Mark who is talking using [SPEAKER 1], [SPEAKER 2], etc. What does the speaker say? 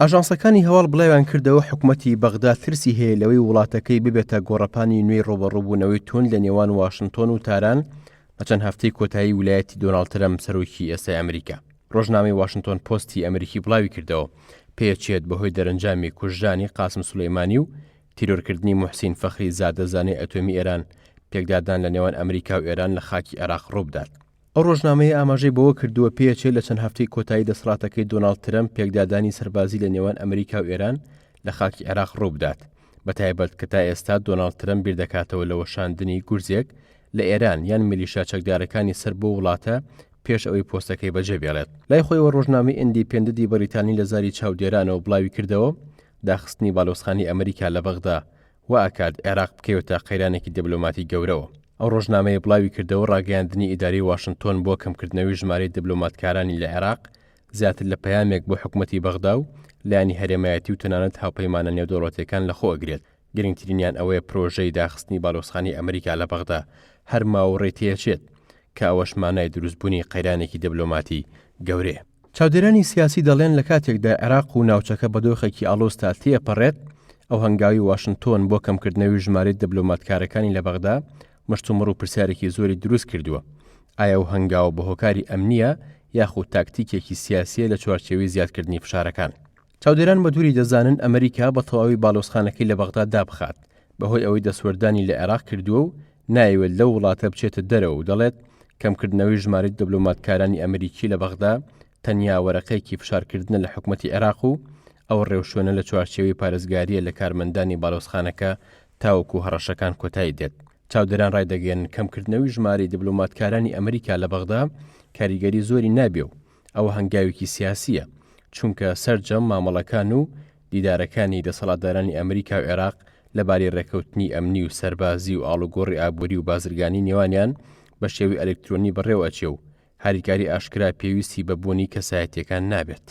[SPEAKER 1] ئاژانسەکانی هەواڵ بڵاویان کردەوە حکومەتی بەغدا ترسی هەیە لەوەی وڵاتەکەی ببێتە گۆڕەپانی نوێی ڕووبەڕووبوونەوەی توند لە نێوان واشنتۆن و تاران لە چەند هەفتەی کۆتایی ولایەتی دۆناڵد ترەمپ سەرۆکی ئێستای ئەمریکا. ڕۆژنامەی واشنتۆن پۆستی ئەمریکی بڵاوی کردەوە پێچێت بەهۆی دەرەنجامی کوژرانی قاسم سولەیمانی و تیرۆرکردنی موحسین فەخری زادە زانای ئەتۆمی ئێران پێکدادان لە نێوان ئەمریکا و ئێران لە خاکی عێراق ڕووبدات. ئەو ڕۆژنامەیە ئاماژەی بەوە کردووە، پێچێت لە چەند هەفتەی کۆتایی دەسەڵاتەکەی دۆناڵد ترەمپ پێکدادانی سەربازی لە نێوان ئەمریکا و ئێران لە خاکی عێراق ڕووبدات، بەتایبەت کە تا ئێستا دۆناڵد ترەمپ بیردەکاتەوە لە وەشاندنی گورزێک لە ئێران یان میلیشیا چەکدارەکانی سەر بەو وڵاتە پێش ئەوەی پۆستەکەی بەجێبێڵێت. لای خۆیەوە ڕۆژنامەی ئیندیپێنددی بەریتانی لە زاری چاودێرانەوە بڵاویکردەوە، داخستنی باڵیۆزخانەی ئەمریکا لە بەغدا وا ئەکات عێراق بکەوێتە قەیرانێکی دبلۆماتی گەورەوە. ئەو ڕۆژنامەیە بڵاوی کردەوە ڕاگەیاندنی ئیدارەی واشنتۆن بۆ کەمکردنەوەی ژمارەی دبلۆماتکارانی لە عێراق زیاتر لە پەیامێک بۆ حکومەتی بەغدا و لایەنی هەرێمایەتی و تەنانەت هاوپەیمانە نێودەوڵەتیەکان لەخۆ ئەگرێت، گرنگترینیان ئەوەیە پرۆژەی داخستنی باڵیۆزخانەی ئەمریکا لە بەغدا هەر ماوە و ڕێی تێیەچێت، کە ئەوەش مانای دروستبوونی قەیرانێکی دبلۆماتی گەورەیە. چاودێرانی سیاسی دەڵێن لە کاتێکدا عێراق و ناوچەکە بە دۆخێکی ئاڵۆزدا تێئەپەڕێت، ئەو هەنگاوی واشنتۆن بۆ کەمکردنەوی ژمارەی دبلۆماتکارەکانی لە بەغدا مشتومڕ و پرسیارێکی زۆری دروست کردووە، ئایا ئەو هەنگاوە بە هۆکاری ئەمنییە یاخود تاکتیکێکی سیاسییە لە چوارچێوەی زیادکردنی فشارەکان؟ چاودێران بە دووری دەزانن ئەمریکا بە تەواوی باڵیۆزخانەکەی لە بەغدا دابخات، بەهۆی ئەوەی دەستوەردانی لە عێراق کردووە و نایەوێت لەو وڵاتە بچێتە دەرەوە و دەڵێت کەمکردنەوەی ژمارەی دبلۆماتکارانی ئەمریکی لە بەغدا تەنیا وەرەقەیەکی فشارکردنە لە حکومەتی عێراق و ئەو ڕێوشوێنە لە چوارچێوەی پارێزگارییە لە کارمەندانی باڵیۆزخانەکە تاوەکو هەڕەشەکان کۆتایی دێت. چاودێران ڕایدەگەیەنن کەمکردنەوەی ژمارەی دبلۆماتکارانی ئەمریکا لە بەغدا کاریگەری زۆری نابێ و ئەوە هەنگاوێکی سیاسییە، چونکە سەرجەم مامەڵەکان و دیدارەکانی دەسەڵاتدارانی ئەمریکا و عێراق لەبارەی ڕێککەوتنی ئەمنی و سەربازی و ئاڵوگۆڕی ئابووری و بازرگانی نێوانیان بە شێوەی ئەلکترۆنی بەڕێوە ئەچێ و هاریکاری ئاشکرا پێویستی بە بوونی کەسایەتییەکان نابێت.